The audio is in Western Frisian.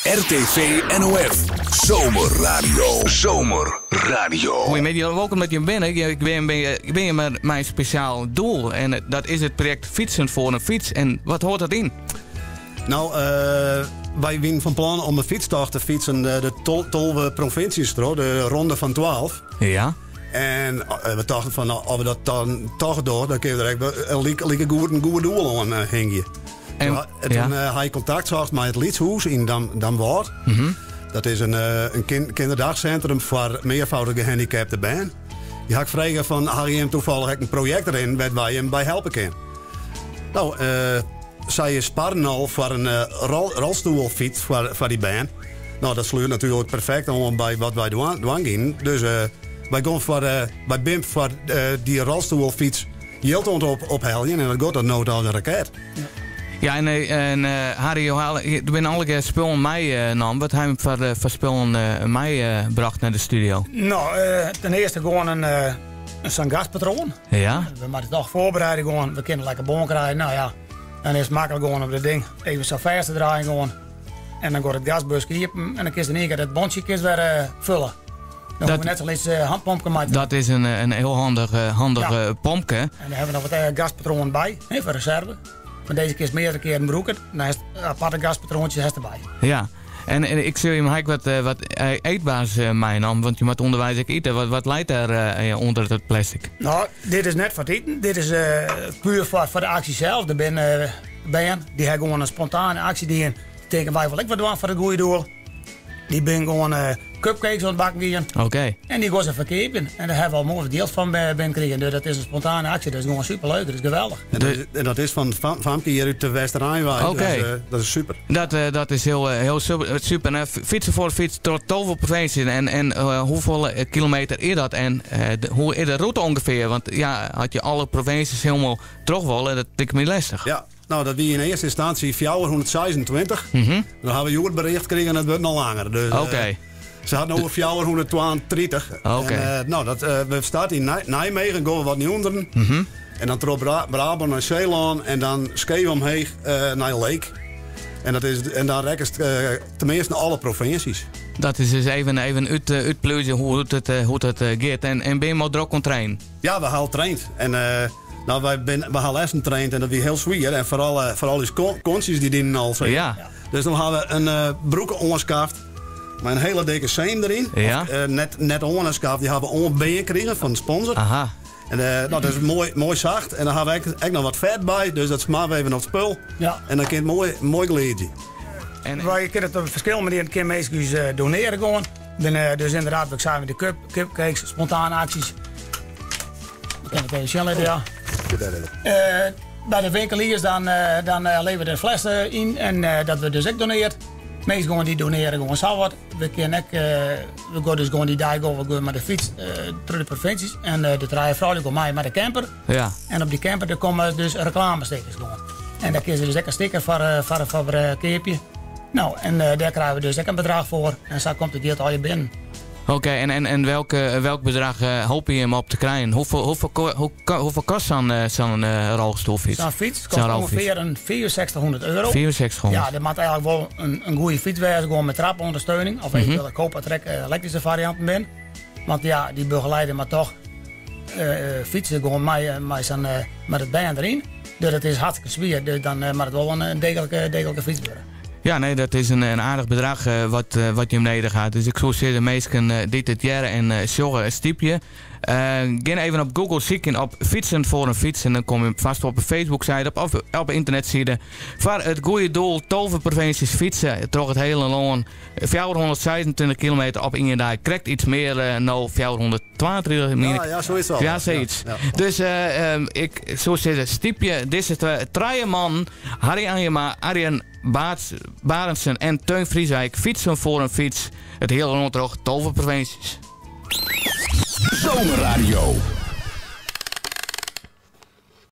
RTV NOF Zomerradio. Zomerradio. Goeiemiddei, wolkom dat jim binne. Ik bin, ik bin hjir mei in spesjaal doel en dat is it projekt Fietsen voor een Fiets. En wat hâldt dat yn? No, wy wienen fan plan om in fytstocht te fytsen de 12 provinsjes troch, de Ronde fan 12. Ja. En we tochten fan, no, as we dat dan toch dogge, dan kinne we der ek in like goed in goed doel oan hingje. En, toen ja. ha ik kontakt socht mei it Lytshûs yn Dam, Damwâld. Dat is in kinderdagcentrum foar mearfâldich gehandicapte bern. Dy ha ik frege fan, ha jim toevallig ek in projekt rinnen wêr't wy jim by helpe kinne? No, sy sparren al foar in rolstoelfyts foar dy bern. No, dat slút natuerlik perfekt oan by wat wy dwaan gienen. Dus wy gongen foar, wy binne foar dy rolstoelfyts jild oan it opheljen en dat giet no as in raket. Ja, en Harry, jo hale, der binne allegear spullen meinaam. Wat ha jim foar spullen meibrocht nei de studio? No, ten earste gewoan in sa'n gaspatroan. Ja. We moatte toch foarbereide gewoan. We kinne lekker bân krije. No ja, dan is it maklik gewoan om dat ding even sa fêst te draaien gewoan. En dan giet it gasbuske iepen en dan kinst yn ien kear dat bontsje kinst wer fulle. Dan hoege we net sa'n lyts handpompke mei te Dat is in hiel handich pompke. En dan hawwe we noch wat gaspatroanen by, hè, foar reserve. Mar dizze kinst meardere kearen brûke. Dan hast aparte gaspatroantsjes hast derby. Ja. En ik sil jim ek wat eetbaars meinaam, want je moatte ûnderweis ek ite. Wat leit dêr ûnder it plastic? No, dit is net foar it iten. Dit is puer foar de aksje sels. Der binne bern dy ha gewoan in spontane aksje dien. Tinke wy wolle ek wat dwaan foar it goede doel. Dy binne gewoan cupcakes oan it bakken gien. Oké. En dy gean se ferkeapjen. En dêr hawwe we al moai wat jild fan binnen krigen. Dus dat is in spontane aksje. Dat is gewoan superleuk. Dat is geweldich. En dat is fan famke hjir út de Westereen wei. Oké. Dus dat is super. Dat is hiel super. En fytsen foar de fyts troch 12 provinsjes. En hoefolle kilometer is dat? En hoe is de rûte ûngefear? Want ja, as je alle provinsjes hielendal troch wolle, dat liket my lestich. Ja. No, dat wie yn earste ynstânsje 426. Dan hawwe we hjoed bericht krigen, it wurdt noch langer. Dus, se hat no 432. En no, dat, we starte yn Nijmegen, gean we wat nei ûnderen. En dan troch Brabân nei Seelân en dan skeef omheech nei Leek. En, dat is, en dan rekkest teminsten alle provinsjes. Dat is dus even útpluizjen hoe't it giet. En binne jim al drok oan it trainen? Ja, we ha al traind. En no, wy bin, we ha lêsten traind en dat wie hiel swier. En foaral ús kontsjes dy dienen al sear. Dus dan ha we in broeke oanskaft mei in hiele dikke seam deryn. Of, net oanskaft, dy ha we oanbean krigen fan de sponsor. En no, dat is moai sacht. En dan ha we ek noch wat fet by, dus dat smarre we even op it spul. En dan kin it moai gliidzje. En wy kinne it op ferskillende manieren, kinne minsken ús donearje gewoan. Binne dus ynderdaad, wat ik sei, mei de cupcakes, spontane aksjes. We kinne it even sjen litte, ja. By de winkeliers dan levere de fles yn en dat wurdt dus ek doneard. Minsken gewoan dy donearje gewoan sa wat. We kinne ek, we gean dus gewoan dy dei gean we gewoan mei de fyts troch de provinsjes en de trije froulju gean mei mei de camper. En op dy camper der komme dus reklamestickers gewoan. En dêr kinne se dus ek in sticker foar keapje. No, en dêr krije we dus ek in bedrach foar. En sa komt it jild allegear binnen. Oké, en welk bedrach hoopje jim op te krijen? Hoefolle kost sa'n rolstoelfyts? Sa'n fyts kost ûngefear in 6500 euro. 6500? Ja, dat moat eigenlik wol in goede fyts wêze, gewoan mei trapondersteuning. Of eventueel, ik hoop dat der ek elektryske farianten binne. Want ja, dy begeleider moat toch fytse gewoan mei it bern deryn. Dus dat is hartstikke swier, dus dan moat it wol in degelike fyts wurde. Ja, nee, dat is in aardich bedrach wat jim nedich ha. Dus ik soe sizze, minsken dy't it hearre en sjogge, stypje. Gean even op Google sykjen op Fietsen voor een Fiets en dan kom je fêst op de Facebook-side of op de ynternetside. Foar it goede doel, 12 provinsjes fytse troch it hiele lân. 426 kilometer op ien dei. Krekt iets mear no, 432 mien ik. Ja, ja, soiets al. Ja, soiets. Ja, ja. Dus ik soe sizze, stypje dizze trije mannen, Harry Anjema, Arjen Barendsen en Teun Vrieswijk, Fietsen voor een Fiets, it hiele lân troch, 12 provinsjes. Zomerradio.